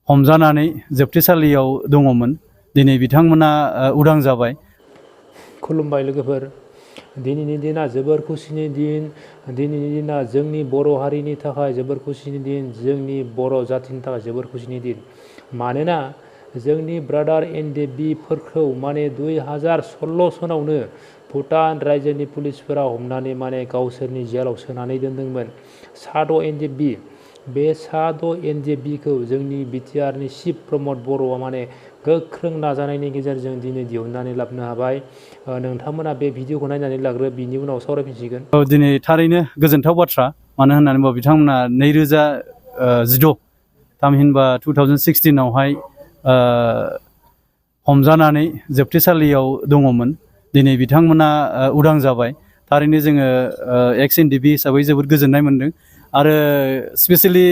हमजानानै जोबथेसालियाव दङमोन दिनै बिथांमोना उदां जाबाय। खुलुमबाय लोगोफोर, दिनैनि दिना जोबोर खुसिनि दिन। दिनैनि दिना जोंनि बर' हारिनि थाखाय जोबोर खुसिनि दिन, जोंनि बर' जाथिनि थाखाय जोबोर खुसिनि दिन। मानोना जोंनि ब्रादार NDFBफोरखौ माने 2016 सनावनो भुटान रायजोनि पुलिसफोरा हमनानै माने गावसोरनि जेलाव सोनानै दोनदोंमोन। 7 NDFB, बे 7 NDFBखौ जोंनि बिटिआरनि चिफ प्रमद बर'आ माने गोख्रों नाजानायनि गेजेरजों दिनै दिहुननानै लाबोनो हाबाय। नोंथांमोना बे भिडिअखौ नायनानै लाग्रो, बिनि उनाव सावरायफिनसिगोन। दिनै थारैनो गोजोनथाव बाथ्रा, मानो होननानै बुङोब्ला बिथांमोना 2016 थामहिनबा 2016 आवहाय हमजानानै जोबथेसालियाव दङमोन। दिनै बिथांमोना उदां जाबाय। थारैनो जोङो एक्स NDFB हिसाबै जोबोद गोजोननाय मोनदों आरो स्पेसियेलि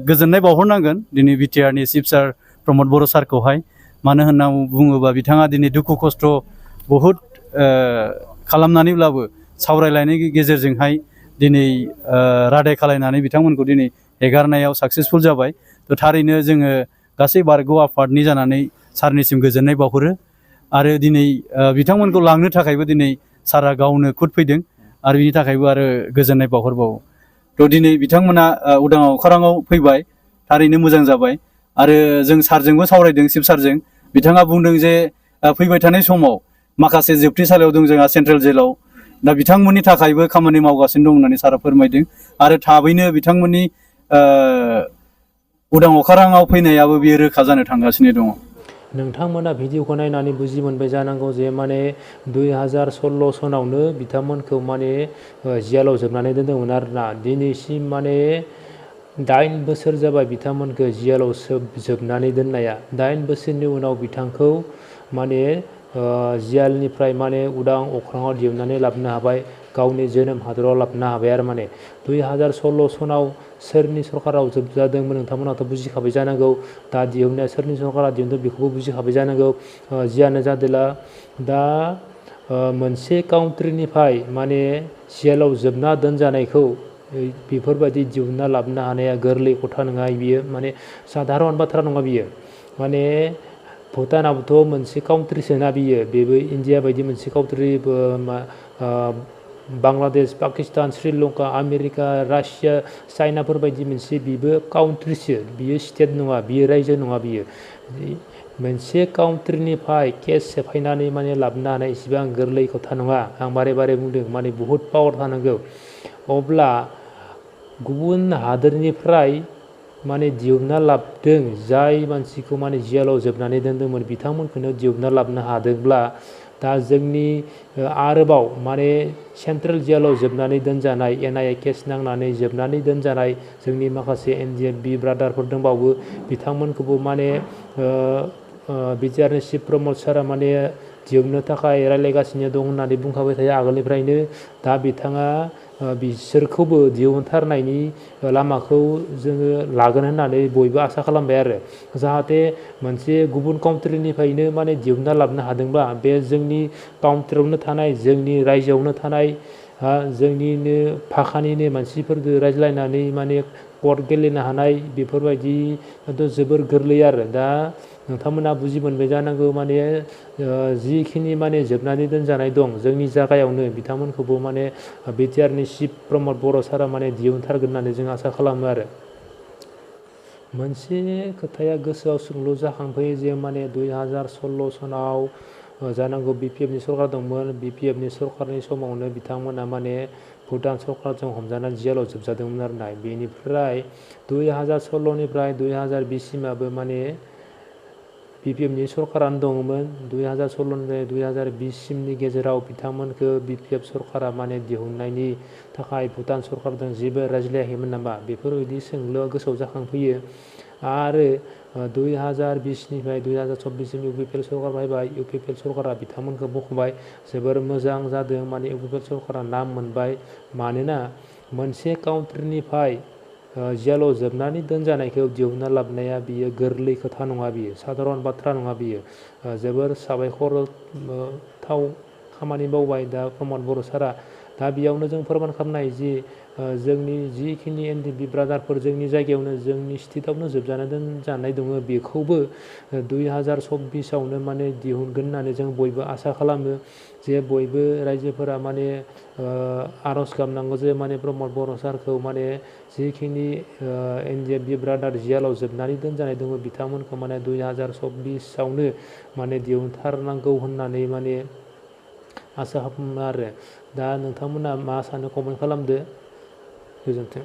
गोजोननाय बावहरनांगोन दिनै बिटिआरनि चिफ सार प्रमद बर' सारखौहाय। मानो होनना बुङोबा बिथाङा दिनै दुखु खस्थ' बहुद खालामनानैब्लाबो सावरायलायनायनि गेजेरजोंहाय दिनै रादाय खालायनानै बिथांमोनखौ दिनै हेगारनायाव साक्सेसफुल जाबाय। थारैनो जोङो गासै बारग' आफादनि जानानै सारनिसिम गोजोननाय बावहरो आरो दिनै बिथांमोनखौ लांनो थाखायबो दिनै सारा गावनो खुद फैदों आरो बिनि थाखायबो आरो गोजोननाय बावहरबावो। दिनै बिथांमोना उदां अख्राङाव फैबाय, थारैनो मोजां जाबाय। आरो जों सारजोंबो सावरायदों, चिफ सारजों। बिथाङा बुंदों जे फैबाय थानाय समाव माखासे जोबथेसालियाव दं जोंहा सेन्ट्रेल जेलाव, दा बिथांमोननि थाखायबो खामानि मावगासिनो दं होननानै सारा फोरमायदों आरो थाबैनो बिथांमोननि उदां अख्राङाव फैनायाबो बियो रोखा जानो थांगासिनो दङ। नोंथांमोना भिडिअखौ नायनानै बुजि मोनबाय जानांगौ जे माने 2016 सनावनो बिथांमोनखौ माने जेलाव जोबनानै दोनदोंमोन आरोना। दिनैसिम माने 8 बोसोर जाबाय बिथांमोनखौ जेलाव जोबनानै दोननाया। 8 बोसोरनि उनाव बिथांखौ माने जेलनिफ्राय माने उदां अख्राङाव दिहुननानै लाबोनो हाबाय, गावनि जोनोम हादराव लाबोनो हाबाय आरो माने। 2016 सनाव सोरनि सरकाराव जोबजादोंमोन नोंथांमोनाथ' बुजिखाबाय जानांगौ। दा दिहुननाया सोरनि सरकारा दिहुनदों बेखौबो बुजिखाबाय जानांगौ। जियानो जादोला दा मोनसे काउन्ट्रिनिफ्राय माने जेलाव जोबना दोनजानायखौ बेफोरबायदि दिहुनना लाबोनो हानाया गोरलै खोथा नङा। बियो माने साधारन बाथ्रा नङा बियो। माने भुटानाबोथ' मोनसे काउन्ट्रिसोना बियो, बेबो इण्डिया बायदि मोनसे country. Bangladesh, Pakistan, Sri Lanka, America, Russia, चाइनाफोर बायदि मोनसे बेबो काउन्ट्रिसो, बियो स्टेट नङा, बियो रायजो नङा। बियो मोनसे काउन्ट्रिनिफ्राय केस सेफायनानै माने लाबोनो हानाय इसेबां गोरलै खोथा नङा। आं बारे बारे बुंदों, माने बुहुद पावार थानांगौ। अब्ला गुबुन हादोरनिफ्राय माने दिहुनना लाबोदों, जाय मानसिखौ माने जेलाव जोबनानै दोनदोंमोन बिथांमोनखौनो दिहुनना लाबोनो हादोंब्ला दा जोंनि आरोबाव माने सेन्ट्रेल जेलाव जोबनानै दोनजानाय, NIA केस नांनानै जोबनानै दोनजानाय जोंनि माखासे NDFB ब्रादारफोर दंबावो, बिथांमोनखौबो माने बिटिआरनि चिफ प्रमद सारा माने दिहुननो थाखाय रायज्लायगासिनो दं होननानै बुंखाबाय थायो आगोलनिफ्रायनो। दा बिथाङा बिसोरखौबो दिहुनथारनायनि लामाखौ जोङो लागोन होननानै बयबो आसा खालामबाय आरो। जाहाथे मोनसे गुबुन काउन्ट्रिनिफ्रायनो माने दिहुनना लाबोनो हादोंब्ला बे जोंनि काउन्ट्रियावनो थानाय, जोंनि रायजोआवनो थानाय, जोंनिनो भाषानिनो मानसिफोरजों रायज्लायनानै माने कर्ट गेलेनो हानाय, बेफोरबायदिथ' जोबोर गोरलै आरो। दा नोंथांमोना बुजि मोनबाय जानांगौ, माने जिखिनि माने जोबनानै दोनजानाय दं जोंनि जायगायावनो बिथांमोनखौबो माने बिटिआरनि चिफ प्रमद बर' सारा माने दिहुनथारगोन होननानै जों आसा खालामो आरो। मोनसे खोथाया गोसोआव सोंलु जाखांफैयो जे माने 2016 सनाव जानांगौ BPFनि सरकार दंमोन। BPFनि सरकारनि समावनो बिथांमोना माने भुटान सरकारजों हमजानानै जेलाव जोबजादोंमोन आरोना। बेनिफ्राय 2016निफ्राय 2020 सिमाबो माने BPFनि सरकारानो दङमोन। 2016निफ्राय 2020 सिमनि गेजेराव बिथांमोनखौ BPF सरकारा माने दिहुननायनि थाखाय भुटान सरकारजों जेबो रायज्लायाखैमोन नामा, बेफोरबायदि सोंलुआ गोसोआव जाखांफैयो। आरो 2020निफ्राय 2024 सिम UPPL सरकार फैबाय, UPPL सरकारा बिथांमोनखौ बखबाय, जोबोर मोजां जादों। माने UPPL सरकारा नाम मोनबाय, मानोना मोनसे काउन्ट्रिनिफ्राय जेलाव जोबनानै दोनजानायखौ दिहुनना लाबोनाया बियो गोरलै खोथा नङा, बियो साधारन बाथ्रा नङा। बियो जोबोर साबायखरथाव खामानि मावबाय दा प्रमद बर' सारा। दा बेयावनो जों फोरमान खालामनो हायो जि जोंनि जिखिनि NDFB ब्रादारफोर जोंनि जायगायावनो जोंनि स्टेटआवनो जोबजाना दोनजानाय दङ बेखौबो 2024आवनो माने दिहुनगोन होननानै जों बयबो आसा खालामो जे बयबो रायजोफोरा माने आर'ज गाबनांगौ जे माने प्रमद बर' सारखौ माने जिखिनि NDFB ब्रादार जेलाव जोबनानै दोनजानाय दङ बिथांमोनखौ माने 2024आवनो माने दिहुनथारनांगौ होननानै माने आसा खालामो आरो दा नोंथांमोना मा सानो कमेन्ट खालामदो गोजोन्थों।